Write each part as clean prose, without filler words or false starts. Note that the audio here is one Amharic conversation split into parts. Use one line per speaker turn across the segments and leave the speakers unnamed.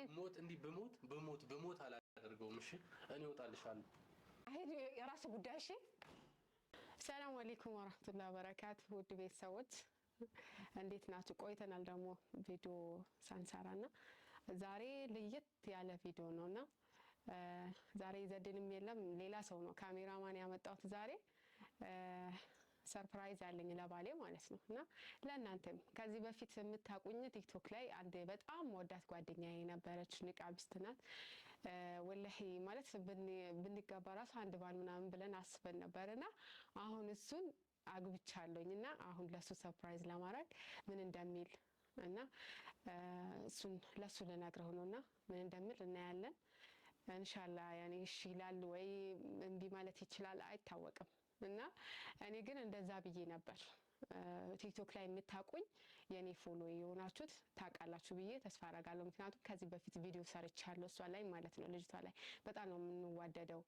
ሞት እንዲህ ብሞት ብሞት ብሞት አላደርገውም። እሺ እኔ እወጣልሻለሁ።
አይ የራስ ጉዳይ። እሺ። ሰላም አለይኩም ወራህመቱላሂ ወበረካቱ። ውድ ቤተሰቦች እንዴት ናችሁ? ቆይተናል ደግሞ ቪዲዮ ሳንሰራ እና ዛሬ ለየት ያለ ቪዲዮ ነውና ዛሬ ዘድንም የለም፣ ሌላ ሰው ነው ካሜራማን ያመጣሁት። ዛሬ surprise አለኝ ለባሌ ማለት ነው እና ለእናንተም። ከዚህ በፊት የምታውቁኝ ቲክቶክ ላይ አንድ በጣም ወዳት ጓደኛዬ ነበረች፣ ንቃቢስት ናት። ወላሂ ማለት ብንጋባ ራሱ አንድ ባል ምናምን ብለን አስበን ነበር እና አሁን እሱን አግብቻለሁኝ እና አሁን ለሱ surprise ለማድረግ ምን እንደሚል እና እሱን ለሱ ልነግረው ነው እና ምን እንደሚል እናያለን። እንሻላ ያኔ እሺ ይላል ወይ እምቢ ማለት ይችላል አይታወቅም። እና እኔ ግን እንደዛ ብዬ ነበር። ቲክቶክ ላይ የምታውቁኝ የኔ follow የሆናችሁት ታውቃላችሁ ብዬ ተስፋ አደርጋለሁ። ምክንያቱም ከዚህ በፊት ቪዲዮ ሰርቻለሁ እሷ ላይ ማለት ነው። ልጅቷ ላይ በጣም ነው የምንዋደደው፣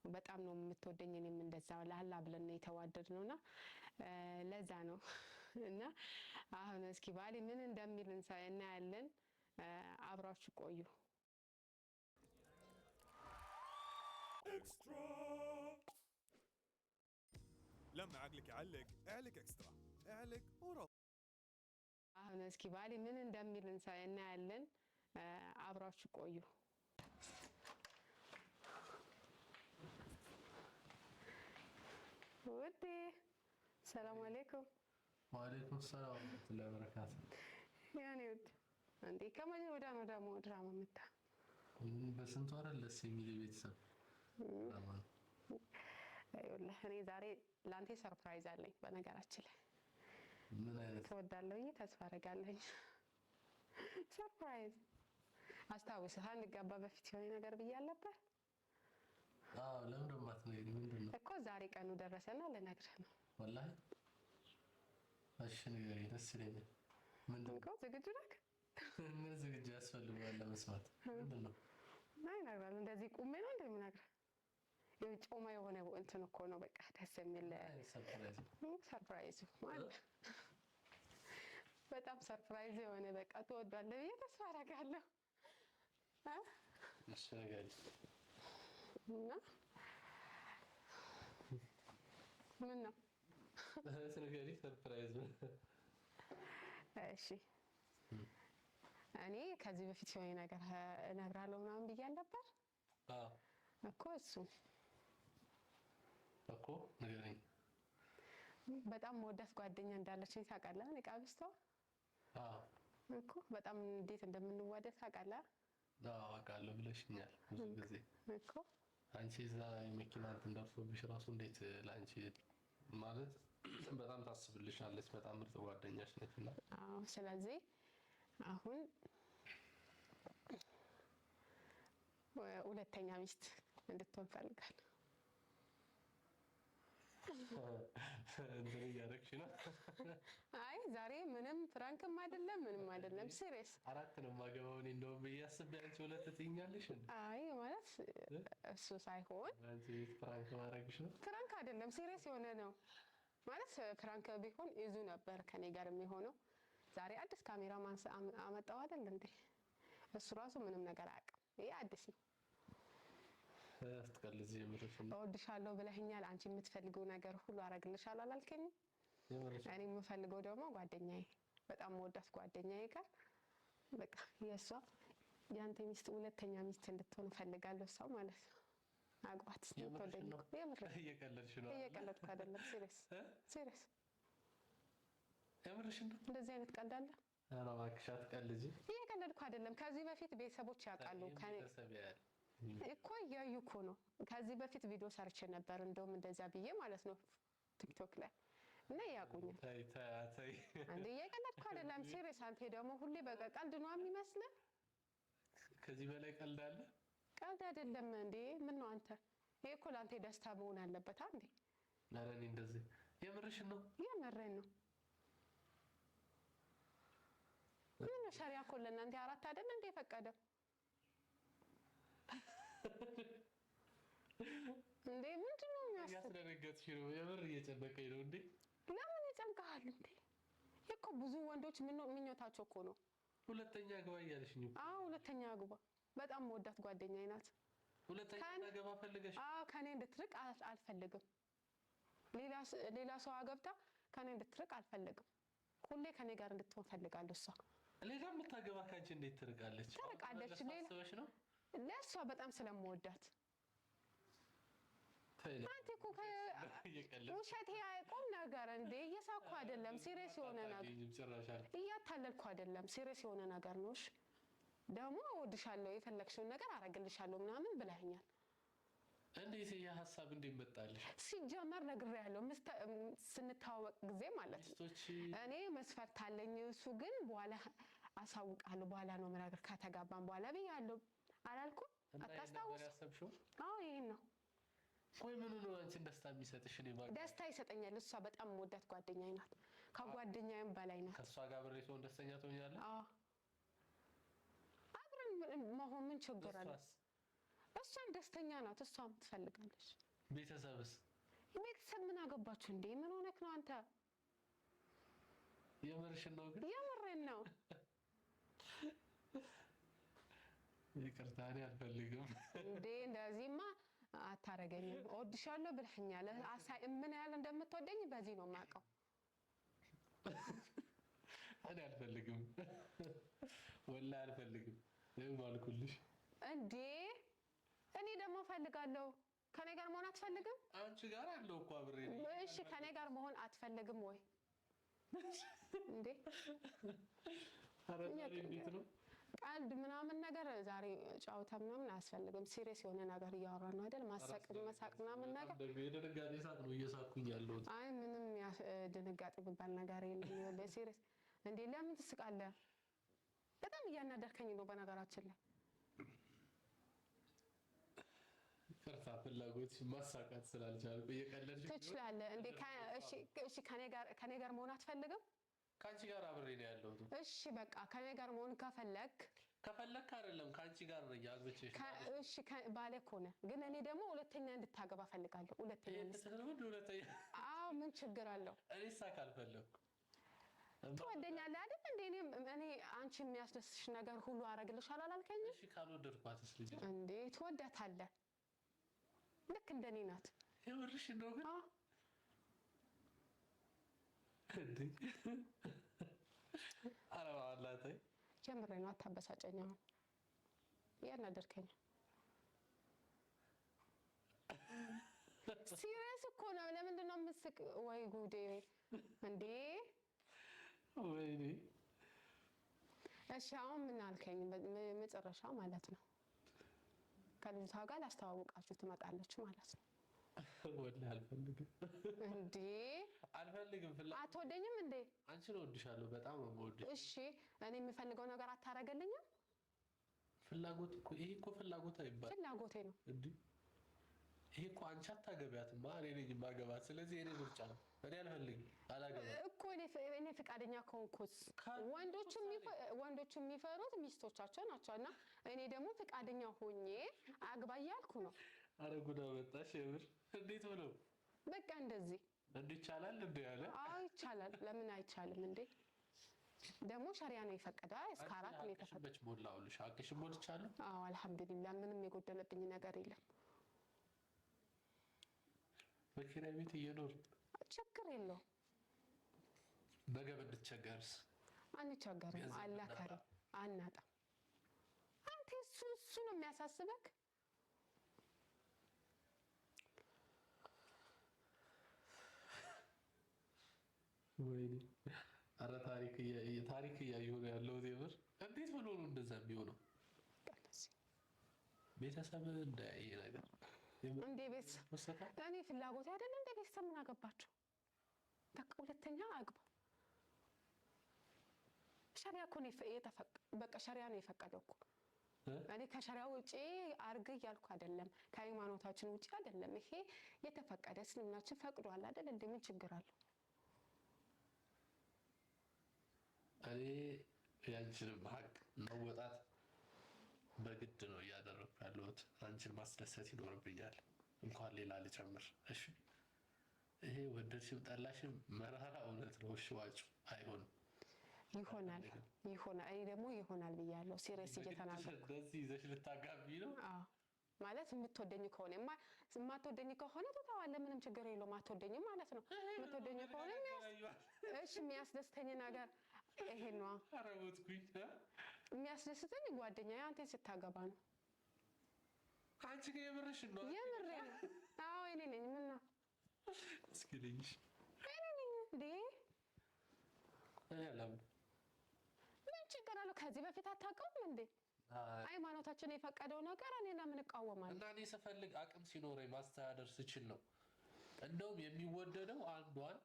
በጣም ነው የምትወደኝ፣ እኔም እንደዛ ለአላህ ብለን ነው የተዋደድ ነው እና ለዛ ነው። እና አሁን እስኪ ባሌ ምን እንደሚል እናያለን። አብራችሁ ቆዩ።
اكسترا. لما عقلك يعلق اعلق اكسترا، اعلق وروح.
አሁን እስኪ ባሌ ምን እንደሚል እናያለን። አብራችሁ ቆዩ። ውዴ ሰላም አለይኩም።
ወአለይኩም ሰላም ወራህመቱላሂ ወበረካቱ።
ያኔ ውድ እንዴ፣ ከመቼ ወዲያ ነው ደግሞ ድራማ መታ?
በስንቱ አይደል ደስ የሚል ቤተሰብ ድራማ ነው።
ይኸውልህ እኔ ዛሬ ለአንተ surprise አለኝ። በነገራችን ላይ
ምን አይነት?
ትወዳለሁኝ ተስፋ አደርጋለሁኝ። Surprise አስታውስህ አንጋባ በፊት የሆነ ነገር ብዬ አልነበር?
አዎ፣ ለምን ደግሞ አትነግሪኝ? ምንድን ነው?
እኮ ዛሬ ቀኑ ደረሰና ልነግርህ ነው።
ወላሂ እሺ ንገሪኝ፣ ደስ ይለኛል። ምንድን ነው?
እኮ ዝግጁ ነህ?
ምን ዝግጁ ያስፈልገዋል ለመስማት? ምንድን ነው?
አይ እነግርሃለሁ። እንደዚህ ቁሜ ነው እንደምነግርህ። ጮማ የሆነ እንትን እኮ ነው። በቃ ደስ የሚል
Surprise?
Surprise ማለት በጣም surprise የሆነ፣ በቃ ትወዷለህ ብዬ ተስፋ አደርጋለሁ። እ?
እሺ ንገሪኝ።
እና ምን ነው?
ንገሪኝ፣ surprise ነው።
እሺ፣ እኔ ከዚህ በፊት የሆነ ነገር እነግራለሁ ምናምን ብዬ አልነበር?
አዎ።
እኮ እሱ
እኮ ንገሪኝ።
በጣም መወዳት ጓደኛ እንዳለችኝ ታውቃለህ? ንቃብስቷ።
አዎ።
እኮ በጣም እንዴት እንደምንዋደድ ታውቃለህ?
አዎ አውቃለሁ፣ ብለሽኛል ብዙ ጊዜ።
እኮ።
አንቺ እዛ የመኪና እንትን ደርሶብሽ ራሱ እንዴት ለአንቺ ማለት በጣም ታስብልሻለች። በጣም ምርጥ ጓደኛሽ ነች እና
አዎ። ስለዚህ አሁን ሁለተኛ ሚስት እንድትሆን እፈልጋለሁ።
እንትን እያደረግሽ ነው።
አይ ዛሬ ምንም prank ም አይደለም፣ ምንም አይደለም፣ serious።
አራት ነው የማገባው እኔ እንደውም ብዬ አስቤ አንቺ ሁለት ትይኛለሽ እንዴ?
አይ ማለት እሱ ሳይሆን
አንቺ ቤት prank ማድረግሽ ነው።
Prank አይደለም፣ serious የሆነ ነው። ማለት prank ቢሆን ይዙ ነበር ከኔ ጋር የሚሆነው። ዛሬ አዲስ ካሜራ ማን አመጣው አይደል እንዴ? እሱ ራሱ ምንም ነገር አያውቅም። ይሄ አዲስ ነው።
ስትቀልጂ የምርሽ ነው?
እወድሻለሁ ብለኸኛል። አንቺ የምትፈልገው ነገር ሁሉ አረግልሻለሁ አላልከኝም?
የምርሽ?
እኔ የምፈልገው ደግሞ ጓደኛዬ፣ በጣም መወዳት ጓደኛዬ ጋር በቃ የእሷ የአንተ ሚስት ሁለተኛ ሚስት እንድትሆን እፈልጋለሁ። እሷ ማለት ነው። አግባት።
የምርሽን
ትወደኝ
ነው?
የምር።
እየቀለድሽ ነው?
እየቀለድኩ አይደለም። Serious, serious።
የምርሽን ነው?
እንደዚህ አይነት ቀልድ አለ?
ኧረ እባክሽ አትቀልጂ።
እየቀለድኩ አይደለም። ከዚህ በፊት ቤተሰቦች ያውቃሉ። ከኔ
ቤተሰብ ያያል።
እኮ እያዩ እኮ ነው። ከዚህ በፊት ቪዲዮ ሰርቼ ነበር እንደውም እንደዚያ ብዬ ማለት ነው ቲክቶክ ላይ እና ያውቁኛል።
ተይ ተይ ተይ።
እንዴ እየቀለድኩ አይደለም። Serious። አንተ ደግሞ ሁሌ በቃ ቀልድ ነው የሚመስልህ።
ከዚህ በላይ ቀልድ አለ?
ቀልድ አይደለም እንዴ! ምን ነው አንተ? ይሄ እኮ ለአንተ ደስታ መሆን አለበት እንዴ!
ኧረ እኔ እንደዚህ የምርሽን ነው?
የምሬን ነው። ምን ነው፣ ሸሪያ እኮ ለእናንተ አራት አይደል እንዴ የፈቀደው? እንዴ ምንድን ነው የሚያስብ?
እያስደነገጥሽ ነው። የምር እየጨነቀኝ ነው እንዴ።
ለምን ይጨንቀሃል እንዴ? ይሄ እኮ ብዙ ወንዶች ምኞታቸው እኮ ነው።
ሁለተኛ አግባ እያለሽኝ እኮ።
አዎ ሁለተኛ አግባ። በጣም መወዳት ጓደኛዬ ናት።
ሁለተኛ አገባ ፈልገሽ?
አዎ ከኔ እንድትርቅ አልፈልግም። ሌላ ሰው አገብታ ከኔ እንድትርቅ አልፈልግም። ሁሌ ከኔ ጋር እንድትሆን ፈልጋለሁ። እሷ
ሌላ የምታገባ ካንቺ እንዴት ትርቃለች?
ትርቃለች። ሌላ ለእሷ በጣም ስለምወዳት አንተ እኮ ውሸቴ አይቆም ነገር እንዴ! እየሳኩ አይደለም፣ serious የሆነ ነገር እያታለልኩ አይደለም፣ serious የሆነ ነገር ነው። እሺ ደግሞ እወድሻለሁ፣ የፈለግሽውን ነገር አረግልሻለሁ ምናምን ብለኸኛል።
እንዴት ይሄ ሀሳብ እንዴት መጣልሽ?
ሲጀመር ነግሬሃለሁ፣ ስንተዋወቅ ጊዜ ማለት ነው። እኔ መስፈርት አለኝ፣ እሱ ግን በኋላ አሳውቃለሁ፣ በኋላ ነው የምነግርህ ከተጋባን በኋላ ብያለሁ። አላልኩም? አታስታውስም? አዎ ይሄን ነው።
ቆይ ምኑ ነው አንቺን ደስታ የሚሰጥሽ? እኔ
ደስታ ይሰጠኛል። እሷ በጣም የምወዳት ጓደኛዬ ናት፣ ከጓደኛዬም በላይ ናት።
ከእሷ ጋር አብሬ ስሆን ደስተኛ ትሆኛለሽ?
አዎ አብረን መሆን ምን ችግር አለ? እሷም ደስተኛ ናት፣ እሷም ትፈልጋለች።
ቤተሰብስ?
ቤተሰብ ምን አገባችሁ እንዴ? ምን ሆነክ ነው አንተ?
የምርሽን ነው ግን?
የምሬን ነው።
ይቅርታ እኔ አልፈልግም
እንዴ እንደዚህማ አታረገኝም። እወድሻለሁ ብለኸኛል። አሳይ ምን ያህል እንደምትወደኝ በዚህ ነው የማውቀው።
እኔ አልፈልግም፣ ወላሂ አልፈልግም። ይኸው አልኩልሽ
እንዴ እኔ ደግሞ እፈልጋለሁ። ከኔ ጋር መሆን አትፈልግም?
አንቺ ጋር አለው እኮ አብሬ ነኝ።
እሺ ከኔ ጋር መሆን አትፈልግም ወይ እንዴ?
ኧረ ዛሬ እንዴት ነው?
ቀልድ ምናምን ነገር ዛሬ ጨዋታ ምናምን አያስፈልግም። serious የሆነ ነገር እያወራን ነው አይደል? ማሳቅ መሳቅ ምናምን ነገር
የድንጋጤ ሳቅ ነው እየሳኩኝ ያለሁት።
አይ ምንም ድንጋጤ የሚባል ነገር የለም። ይኸውልህ serious እንዴ ለምን ትስቃለህ? በጣም እያናደርከኝ ነው በነገራችን ላይ።
ይቅርታ ፍላጎት ማሳካት ስላልቻልኩ እየቀለድሽ
ትችላለህ እንዴ? እሺ እሺ፣ ከኔ ጋር መሆን አትፈልግም?
ከአንቺ ጋር አብሬ ነው ያለሁት።
እሺ በቃ ከኔ ጋር መሆን ከፈለክ
ከፈለክ አይደለም ከአንቺ ጋር ነኝ አግብቼሽ።
እሺ ባለ ከሆነ ግን እኔ ደግሞ ሁለተኛ እንድታገባ ፈልጋለሁ። ሁለተኛ
ሁለተኛ።
አዎ ምን ችግር አለው?
እኔሳ ካልፈለኩ
ትወደኛለህ አይደል እንዴ? እኔ አንቺ የሚያስደስትሽ ነገር ሁሉ አረግልሻለሁ አላልከኝም?
እሺ ካልወደድኳትስ ልጅ
እንዴ ትወዳታለህ። ልክ እንደኔ ናት።
የምርሽ ነው ግን?
አዎ
እንዴ ኧረ በአላህ ተይ።
ጀምሬ ነው። አታበሳጨኝ። አሁን እያናደርከኝ። serious እኮ ነው። ለምንድን ነው የምትስቅ? ወይ ጉዴ! እንዴ
ወይኔ።
እሺ አሁን ምን አልከኝ? መጨረሻ ማለት ነው ከልጅቷ ጋር ላስተዋውቃችሁ ትመጣለች ማለት ነው።
ወላሂ አልፈልግም
እንዴ
አልፈልግም።
አትወደኝም እንዴ?
አንቺን እወድሻለሁ፣ በጣም ነው የምወድሽ።
እሺ እኔ የምፈልገው ነገር አታረገልኝም?
ፍላጎት እኮ ይሄ እኮ ፍላጎት አይባልም።
ፍላጎቴ ነው
እንዴ ይሄ እኮ አንቺ አታገቢያትማ፣ እኔ ነኝ የማገባት። ስለዚህ የኔ ምርጫ ነው። እኔ አልፈልግም፣ አላገባም
እኮ እኔ ፈቃደኛ ከሆንኩስ ወንዶቹ የሚፈሩት ሚስቶቻቸው ናቸው። እና እኔ ደግሞ ፈቃደኛ ሆኜ አግባ እያልኩ ነው።
አረ ጉዳ መጣሽ! የምር እንዴት ብሎ
በቃ እንደዚህ
እንዴ ይቻላል እንዴ ያለ?
አዎ ይቻላል። ለምን አይቻልም እንዴ? ደግሞ ሸሪያ ነው የፈቀደው። እስከ 4 ነው የተፈቀደው።
ሞላውልሽ አቅሽ ሞልቻለሁ።
አዎ አልሐምዱሊላህ ምንም የጎደለብኝ ነገር የለም።
በኪራይ ቤት እየኖር
ችግር የለውም።
ነገ ብንቸገርስ?
አንቸገርም። አላህ ከሪም አናጣም። አንተ እሱ እሱ ነው የሚያሳስበክ።
ወይኔ ኧረ ታሪክ እያየሁ ነው ያለሁት። የምር እንዴት ብሎ ነው እንደዛ የሚሆነው? ቤተሰብ እንዳያየ ነገር
እንዴ ቤተሰብ እኔ ፍላጎት አይደለም እንደ ቤተሰብ ምን አገባቸው? በቃ ሁለተኛ አግባ። ሸሪያ እኮ ነው በቃ ሸሪያ ነው የፈቀደው እኮ። እኔ ከሸሪያ ውጪ አርግ እያልኩ አይደለም፣ ከሃይማኖታችን ውጪ አይደለም። ይሄ የተፈቀደ እስልምናችን ፈቅዷል አይደል እንዴ? ምን ችግር አለው?
እኔ ያንቺንም ሀቅ መወጣት በግድ ነው እያደረኩ ያለሁት። አንቺን ማስደሰት ይኖርብኛል፣ እንኳን ሌላ ልጨምር። እሺ ይሄ ወደድሽም ጠላሽም መራራ እውነት ነው። እሺ ዋጩ አይሆንም።
ይሆናል ይሆናል። እኔ ደግሞ ይሆናል ብያለሁ። Serious እየተናገርኩ።
እንደዚህ ይዘሽ ልታጋቢ ነው?
አዎ፣ ማለት የምትወደኝ ከሆነ። የማትወደኝ ከሆነ ትተዋለህ። ምንም ችግር የለውም። አትወደኝም ማለት ነው። የምትወደኝ ከሆነ እሺ፣ የሚያስደስተኝ ነገር ይሄ ነዋ።
ኧረ ሞትኩኝ።
የሚያስደስተኝ ጓደኛዬ አንተን ስታገባ ነው።
አንቺ ግን የምርሽ ነው?
የምሬ ነው። አዎ፣ እኔ ነኝ። ምን ነው?
እስኪ ልኝሽ።
እኔ ነኝ እንዴ?
እኔ አላምንም።
ምን ችግር አለው? ከዚህ በፊት አታውቀውም እንዴ? ሃይማኖታችን የፈቀደው ነገር እኔ ለምን እቃወማለሁ?
እና እኔ ስፈልግ አቅም ሲኖረኝ ማስተዳደር ስችል ነው። እንደውም የሚወደደው አንዷን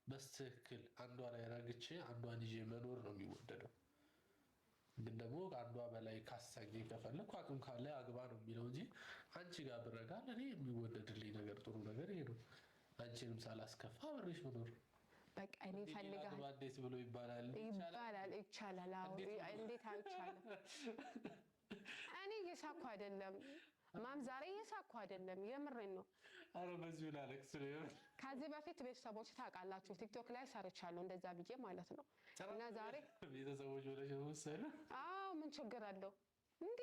በስትክክል አንዷ ላይ ረግቼ አንዷን ይዤ መኖር ነው የሚወደደው። ግን ደግሞ አንዷ በላይ ካሳኘኝ ከፈለኩ አቅም ካለ አግባ ነው የሚለው እንጂ አንቺ ጋር ብረጋ ለእኔ የሚወደድልኝ ነገር ጥሩ ነገር ይሄ ነው። አንቺንም ሳላስከፋ አብሬሽ መኖር።
በቃ እኔ እፈልጋለሁ።
አግባ እንዴት ብሎ ይባላል?
ይባላል፣ ይቻላል። አዎ፣ እንዴት አይቻልም? እኔ እየሳኩ አይደለም ማም፣ ዛሬ እየሳኩ አይደለም፣ የምሬን ነው።
አረ በዚሁ ላለቅስ ነው።
ከዚህ በፊት ቤተሰቦች ታውቃላችሁ፣ ቲክቶክ ላይ ሰርቻለሁ እንደዛ ብዬ ማለት ነው። እና ዛሬ
ቤተሰቦች ብለሽ መሰለ።
አዎ፣ ምን ችግር አለው እንዴ?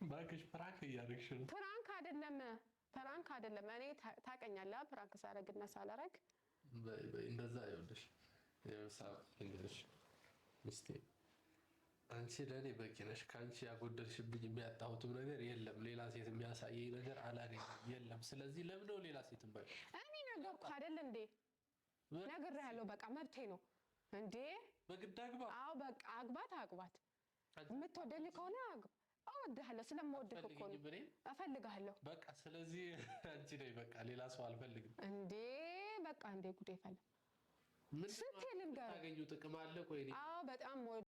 እባክሽ prank እያደረግሽ ነው።
Prank አይደለም፣ prank አይደለም። እኔ ታውቀኛለህ፣ prank ሳረግና ሳላረግ።
በይ በይ፣ እንደዛ ይኸውልሽ፣ ልንገርሽ ሚስቴ፣ አንቺ ለእኔ በቂ ነሽ። ከአንቺ ያጎደልሽብኝ የሚያጣሁትም ነገር የለም። ሌላ ሴት የሚያሳየኝ ነገር አላገኝም፣ የለም። ስለዚህ ለምን ነው ሌላ ሴት ባይ?
እኔ ነገርኩህ አይደል እንዴ? ነግሬሃለሁ። በቃ መብቴ ነው እንዴ?
በግድ አግባ።
አዎ፣ በቃ አግባት፣ አግባት። የምትወደኝ ከሆነ አግባ። እወድሃለሁ፣ ስለምወድህ እኮ ነው። እፈልግሃለሁ።
በቃ ስለዚህ አንቺ ነይ፣ በቃ ሌላ ሰው አልፈልግም።
እንዴ በቃ እንዴ ጉዴ ፈላ። ስንቴ ልንገርህ?
ታገኙ ጥቅም አለ። ቆይ
አዎ፣ በጣም